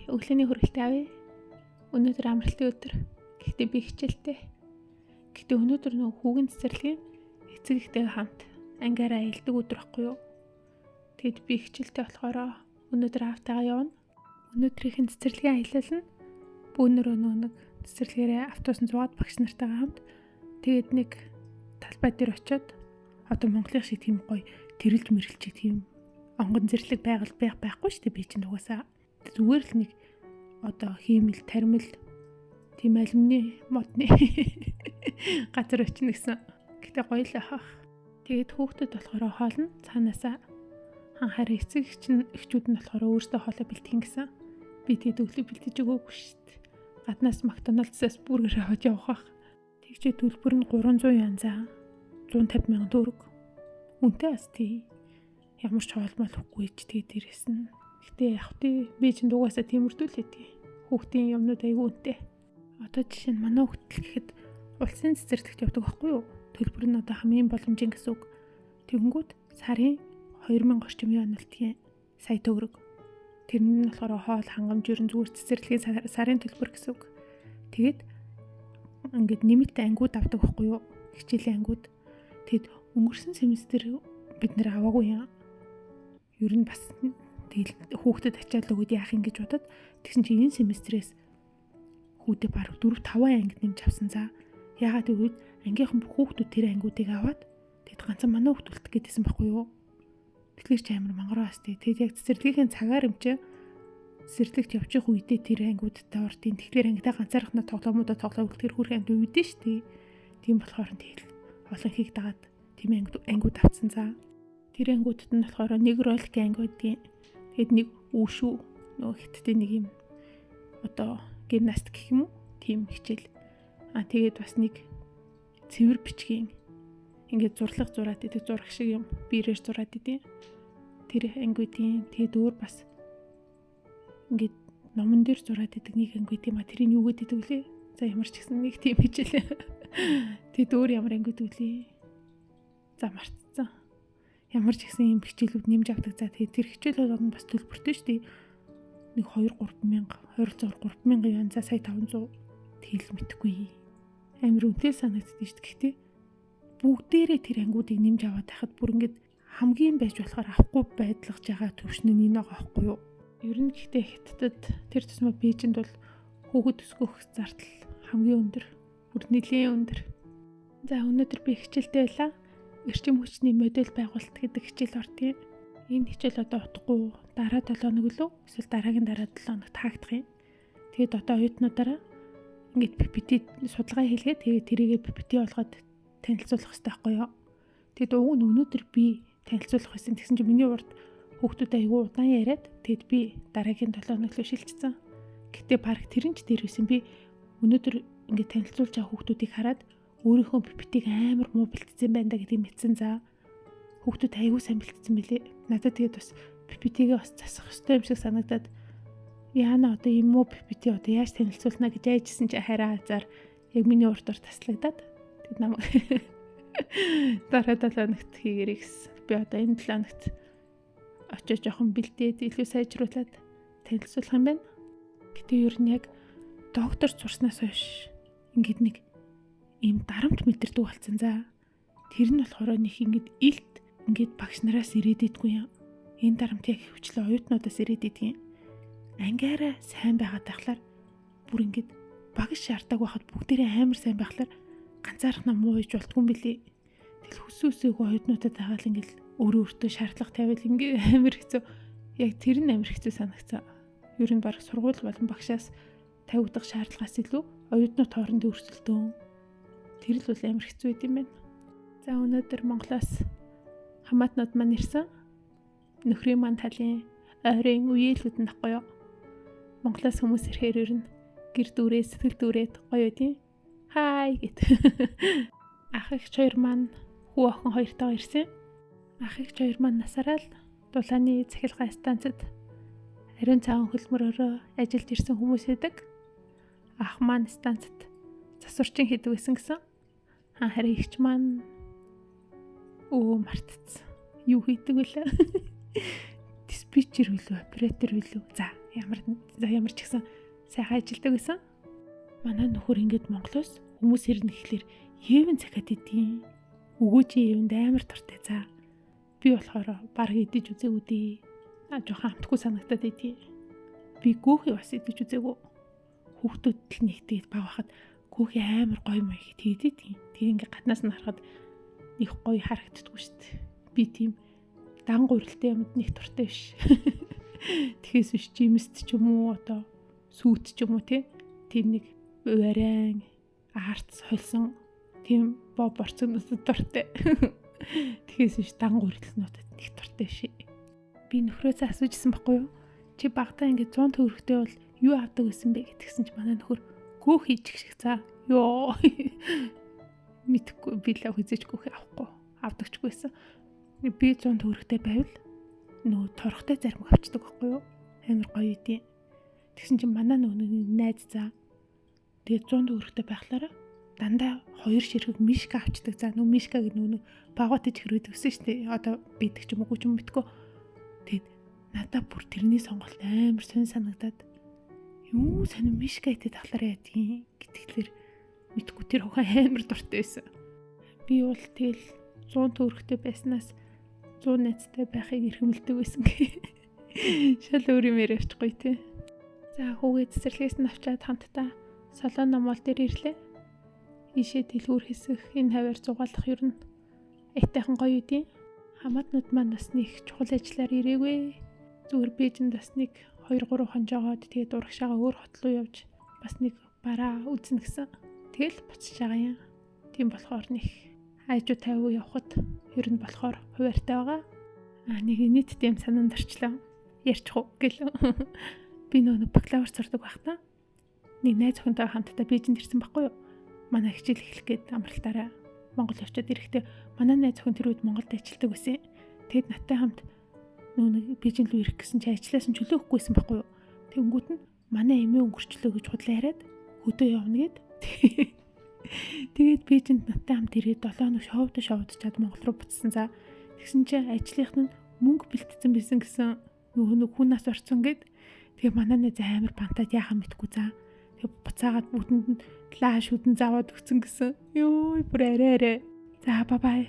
Өглөөний хүргэлт авъя. Өнөөдөр амралтын өдөр. Гэхдээ би хичээлтэй. Гэхдээ өнөөдөр нөгөө хүүгийн цэцэрлэгийн эцэг эхтэйгээ хамт ангиараа аялдаг өдөр байхгүй юу? Тэгэд би хичээлтэй болохоор өнөөдөр аавтайгаа явна. Өнөөдрийнх нь цэцэрлэгийн аялал нь бөөнөрөө нөгөө нэг цэцэрлэгээрээ автобусан суугаад багш нартайгаа хамт тэгээд нэг талбай дээр очиод одоо Монголын шиг тийм гоё тэрэлж мэрэлж тийм онгон зэрлэг байгаль байхгүй шүү дээ, би чинь угаасаа. Зүгээр л нэг одоо хиймэл, тармил тийм алюминий модны газар очино гэсэн. Гэтэ гоё л ахах. Тэгээд хүүхдэд болохоор хоол нь цаанаасаа анхаарал эцэг эхчүүд нь болохоор өөрсдөө хоолой бэлтгэн гэсэн. Би тэгээд өглөө бэлтэж өгөөгүй шүү дээ. Гаднаас Макдоналдсаас бургер аваад явах бах. Тэгчээ төлбөр нь 300 юан за 150 мянган төгрөг. Үнэтэй бас тий. Ямар ч хоолмол өгөхгүй ч тэгээд дээрэс нь. Гэтэ яг тий би чинь дугаасаа тиймэрдүүлээ тий. Хүүхдийн юмнууд айгүй үнэтэй. Одоо жишээ нь манай хүүхдэл гэхэд улсын цэцэрлэгт явдаг байхгүй юу? Төлбөр нь одоо хамгийн боломжийн гэсэн үг. Тэгэнгүүт сарын 2000 орчим юан үлдгэн сая төгрөг. Тэр нь болохоор хоол хангамж ер нь зүгээр цэцэрлэгийн сарын төлбөр гэсэн үг. Тэгээд ингээд нэмэлт ангиуд авдаг байхгүй юу? Хичээлийн ангиуд. Тэгэд өнгөрсөн семестр бид нэр аваагүй юм. Ер нь бас тэгэл хүүхдэд ачаал өгөөд яах юм гэж бодоод тэгсэн чинь энэ семестрээс хүүдээ бараг 4 5 ангид нэмж авсан за. Яагаад гэвэл ангийнхан бүх хүүхдүүд тэр ангиудыг аваад тэгэд ганцхан манай хүүхд үлдэх гэдээсэн байхгүй юу? Тэгэхээр ч амар мангараа бас тий. Тэгэд яг цэцэрлэгийн цагаар юм чи цэцэрлэгт явчих үедээ тэр ангиудтай ордیں۔ Тэгэхээр ангидаа ганцаархнаа тоглоомудаа тоглоо үлдэхэр хүрх анги үүдэн шүү дээ. Тийм болохоор тэгэл олон хийг дагаад тийм ангиуд авцсан за. Тэр ангиудад нь болохоор нэг роликийн анги байдгийн. Тэгэд нэг үүшүү нөгөө хиттийн нэг юм одоо гимнастик гэх юм уу? Тийм хичээл. Аа тэгээд бас нэг цэвэр бичгийн ингээд зурлага зураад идэг зураг шиг юм биерээр зураад идэв. Тэр ангиудын тэгээд өөр бас ингээд номон дээр зураад идэг нэг ангиуд юм а тэрийг юу гэдэг вүлээ? За ямар ч гэсэн нэг тийм хичээл. Тэгээд өөр ямар ангиуд вүлээ? За мартцсан. Ямар ч гэсэн юм хичээлүүд нэмж авдаг. За тэгээд тэр хичээлүүд нь бас төлбөртэй шүү дээ. Нэг 2 3 мянга, ойролцоогоор 3 мянган юан за сая 500 тэгэл мэдхгүй. Амар үнэтэй санагддээ шүү дээ. Гэхдээ бүгдээрээ тэр ангиудыг нэмж аваад байхад бүр ингээд хамгийн байж болохоор авахгүй байдлаж байгаа төвшин нь энэ байгаа байхгүй юу? Ер нь гэхдээ Хятадд тэр тусмаа Бээжинд бол хүүхэд өсгөх зардал хамгийн өндөр. Бүр нэлээд өндөр. За өнөөдөр би хичээлтэй байлаа. Эрчим хүчний модель байгуулалт гэдэг хичээл ордгийн. Энэ хичээл одоо утгагүй дараа 7 хоног лөө эсвэл дараагийн дараа 7 хоног таагдах юм. Тэгээд одоо оюутнуудаараа ингээд PPT судалгаа хийлгээд тэгээд тэрийгээ PPT болгоод танилцуулах хэрэгтэй байхгүй юу? Тэгээд уг нь өнөөдөр би танилцуулах байсан. Тэгсэн чинь миний урд хүүхдүүд айгүй удаан яриад тэгээд би дараагийн 7 хоног лөө шилжчихсэн. Гэтэ баг тэр нь ч дээр байсан. Би өнөөдөр ингээд танилцуулж байгаа хүүхдүүдийг хараад өөрийнхөө PPT-г амар муу бэлтцсэн байна да гэдгийг мэдсэн за. Хүүхдүүд айгүй сайн бэлтцсэн мэлээ. Надад тэгээд бас PPT-гээ бас засах ёстой юм шиг санагдаад яана одоо ийм муу PPT одоо яаж танилцуулна гэж айжсэн чи хараа азар яг миний урд ор таслагдаад тэгээд намайг дараа 7 хоногт хийгэрэй гэсэн. Би одоо энэ 7 хоногт очиж жоохон бэлдээд илүү сайжруулад танилцуулах юм байна. Гэтэ ер нь яг доктор сурснаас хойш ингээд нэг ийм дарамт мэдэрдэг болсон за. Тэр нь болохоор нэг ингээд илт ингээд багш нараас ирээд идэггүй юм. Энэ дарамт яг хөвчлээ оюутнуудаас ирээд идэгин. Ангиараа сайн байгаад байхлаар бүр ингээд багш шаарддаг байхад бүгдээрээ амар сайн байхлаар ганцаархнаа муу хийж болтгүй юм билий. Тэгэл хүссэн үсээгүй оюутнуудад тагаал ингээд өөрөө өөртөө шаардлага тавиал ингээд амар хэцүү. Яг тэр нь амар хэцүү санагцсан. Ер нь баг сургууль болон багшаас тавигдах шаардлагаас илүү оюутнууд хоорондын өрсөлдөөн. Тэр л бол амар хэцүү байд юм байна. За өнөөдөр Монголоос хамаатнууд маань ирсэн. Нөхрийн маань талын ойрын үеэлүүд нь ахгүй юу? Монголоос хүмүүс ирэхээр ер нь гэр дүүрээ сэтгэл дүүрээд гоё тийм. Хай гэт. Ах эгч хоёр маань хүү охин хоёртойгоо ирсэн. Ах эгч хоёр маань насаараа л дулааны цахилгаан станцад ариун цагаан хөлмөрөөрөө ажиллаж ирсэн хүмүүс байдаг. Ах маань станцад засварчин хийдэг байсан гэсэн. Харин эгч маань мартцсан. Юу хийдэг вүлээ? Диспетчер билүү, оператор билүү? За, Ямар ч гэсэн сайхан ажилдаг байсан. Манай нөхөр ингээд Монголоос хүмүүс ирнэ гэхлээр Евэн захиад идэв. Өгөөжийн Евэнд амар дуртай за. Би болохоор баг идэж үзээгүй дээ. Жохон амтгүй санагдаад идэв. Би гөөхий бас идэж үзээгүй. Хүүхдүүд л нэг тэгээд баг байхад гөөхий амар гоё мэй тэгээд идэв. Тэр ингээд гаднаас нь харахад нэг гоё харагддаггүй шүү дээ. Би тийм дан гурилтай юмд нэг дуртай биш. Тэгэхээс биш жимст ч юм уу одоо сүйт ч юм уу тийм нэг варан арц холсон тийм бо борцогнуудад дуртай. Тэгэхээс биш дан гурилтнуудад нэг дуртай биш. Би нөхрөөсөө асуужсэн байхгүй юу? Чи багтаа ингээд 100 төгрөгтэй бол юу авдаг байсан бэ гэтгсэн чи манай нөхөр гөөх хийчих шиг за. Йоо. Мэдхгүй би л хизээч гөөх авахгүй. Авдагчгүй байсан. Би 100 төгрөгтэй байвал нөгөө торхтой зарим авчдаг байхгүй юу? Амар гоё идэв. Тэгсэн чинь манай нөгөө найз за. Тэгээд 100 төгрөгтэй байхлаараа дандаа 2 ширхэг мишка авчдаг. За нөгөө мишка гэдэг нөгөө багваатай чихэр өгсөн шүү дээ. Одоо бидэг ч юм уу ч юм мэдгүй. Тэгээд надаа бүр тэрний сонголт амар сонь санагдаад юу сонь мишка идэд тахлаараа ядгийн гэтгэлэр мэдгүй тэр хөхөн амар дуртай байсан. Би бол тэгэл 100 төгрөгтэй байснаас 100 найзтай байхыг эрхэмлдэг байсан гэ. Шал өөр юм яриачихгүй те. За хүүгээ цэцэрлэгээс нь авчаад хамтдаа Солон номол дээр ирлээ. Ийшээ дэлгүүр хэсэх, энэ хаваар зугаалах ер нь аятайхан гоё үдийн. Хамаатнууд маань бас нэг чухал ажиллаар ирээгүй. Зүгээр Бээжинд бас нэг 2 3 хонжоогоод тэгээд урагшаага өөр хот руу явж бас нэг бараа үзнэ гэсэн. Тэгэл буцаж байгаа юм. Тийм болохоор нэг айжуу 50 явхад ер нь болохоор хуваартай байгаа. А нэг нийтдээ юм санаанд орчлоо. Ярьчих уу гэлээ. Би нөгөө бакалавр сурдаг байхдаа нэг найз охинтойгоо хамтдаа Бээжинд ирсэн байхгүй юу? Манай хичээл эхлэх гээд амралтаараа Монгол явчаад ирэхдээ манай найз охин тэр үед Монголд ажилладаг байсан. Тэгэд надтай хамт нөгөө нэг Бээжин рүү ирэх гэсэн чи ажилласан чөлөө өгөхгүйсэн байхгүй юу? Тэнгүүт нь манай эмээ өнгөрчлөө гэж худлаа яриад хөдөө явна гэд. Тэгээд Бээжинд надтай хамт ирээд 7 хоног шоудчаад Монгол руу буцсан. За тэгсэн чи ажлынх нь мөнгө бэлтцсэн байсан гэсэн нөгөө нэг хүнээс орцсон гэд. Тэгээ манай найз амар пантаад яхаа мэдгүй за. Тэгээ буцаагаад бүгдэнд нь лаа шүдэн заваад өгсөн гэсэн. Йоо бүр арай арай. За бай бай.